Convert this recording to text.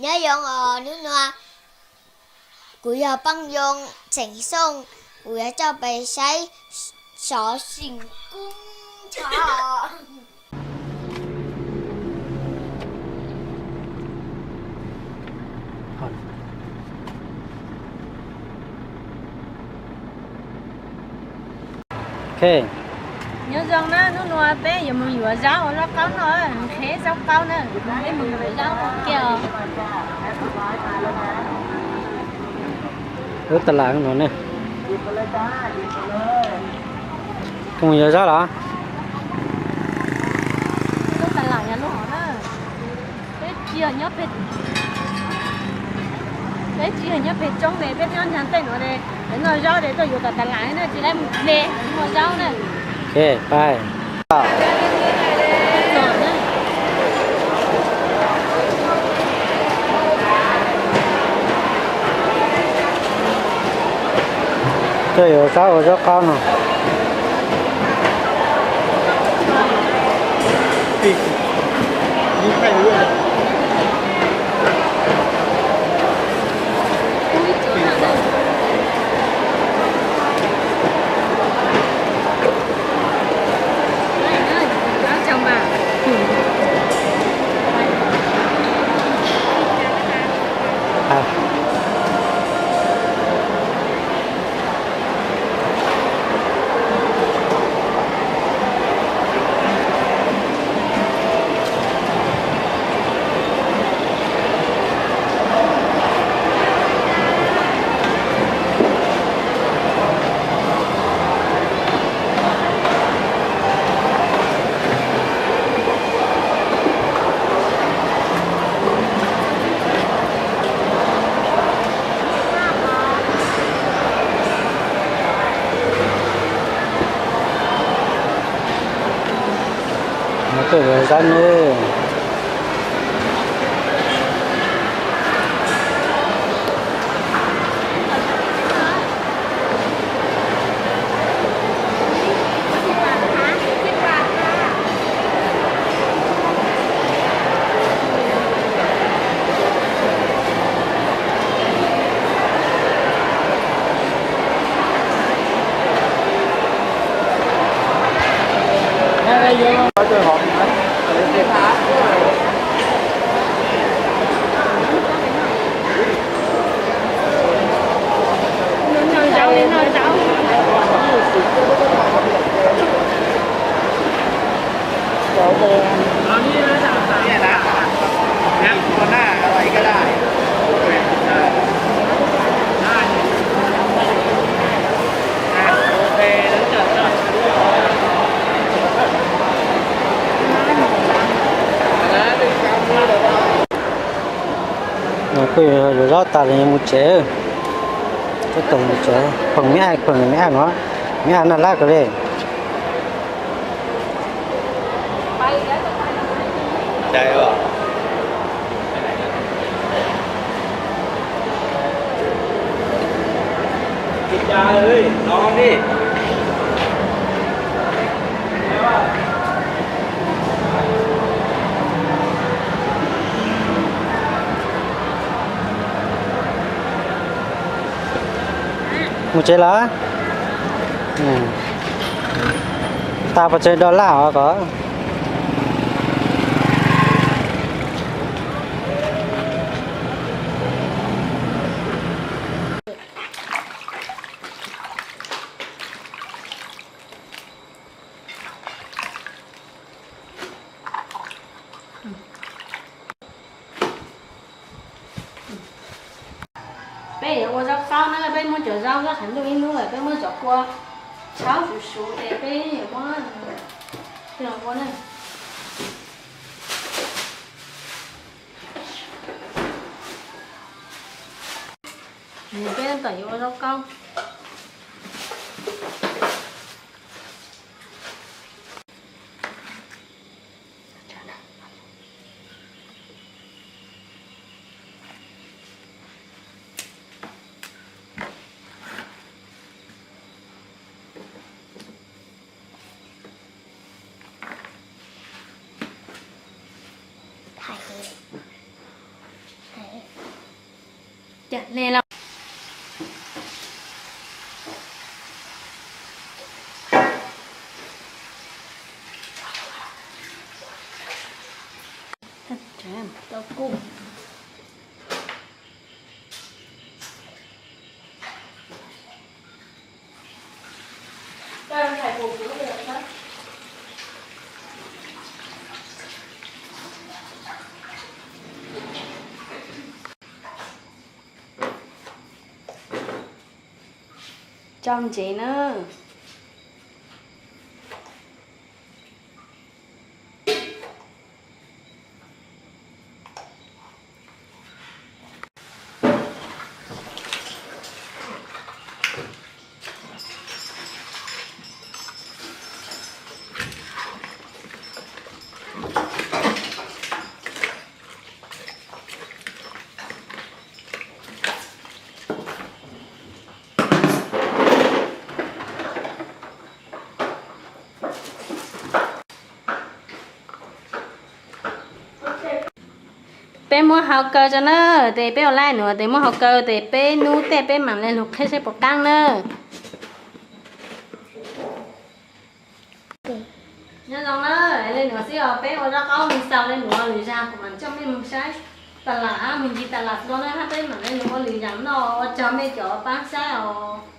Nyob zoo os, hnub no kuv yog Paj Yoo Xeem Xooj, kuv yuav coj peb saib xov xim kub ncho. Nyob zoo na, hnub no peb yuav mus yuav zaub ua zaub qaub noj, qheb zaub qaub na, peb mus yuav zaub kiag os. Lub tas las no ne. Koj mus yuav zaub los? Lub tas las yog lub hov na. Peb tsis yog nyob pem, peb tsis yog nyob pem roob ne, peb nyob nram tej no ne. Peb noj zaub ces tuaj yuav tom tas las na, tsis lab mus hle, noj zaub na. Ok, bye. Tuaj yuav zaub ua zaub qaub no. Tuaj yuav zaub ne. Kuj yuav zaub tas lawm yuav mus tsev. Tab tom mus tsev, phoom me ab, phoom me ab no, me ab noj lab kawg li. Mus tsev lawm. Tas pov tseg do laj os kom. Peb yuav ua zaub qaub na, peb muab cov zaub, zaub qhav ntuj ib hnub lawm, peb muab cov kua tshaub suv suv ces peb yuav muab coj los ua na. Peb tab tom yuav ua zaub qaub. Hle los. Tso ntsev na. Peb muab hau kaw tso na, tes peb ua laij nuav tes muab hau kaw tes peb nub tej peb mam le lug qheb saib puas qaab na. Nyob zoo na, le nuav xwb os, peb ua zaub qaub moog xaus le nuav lwm zag kuv mam coj mej moog saib tas lam hab moog ncig tas lam dlua na hab peb mam le lug ua lwm yaam noj, ua tsaug mej cov paab saib os.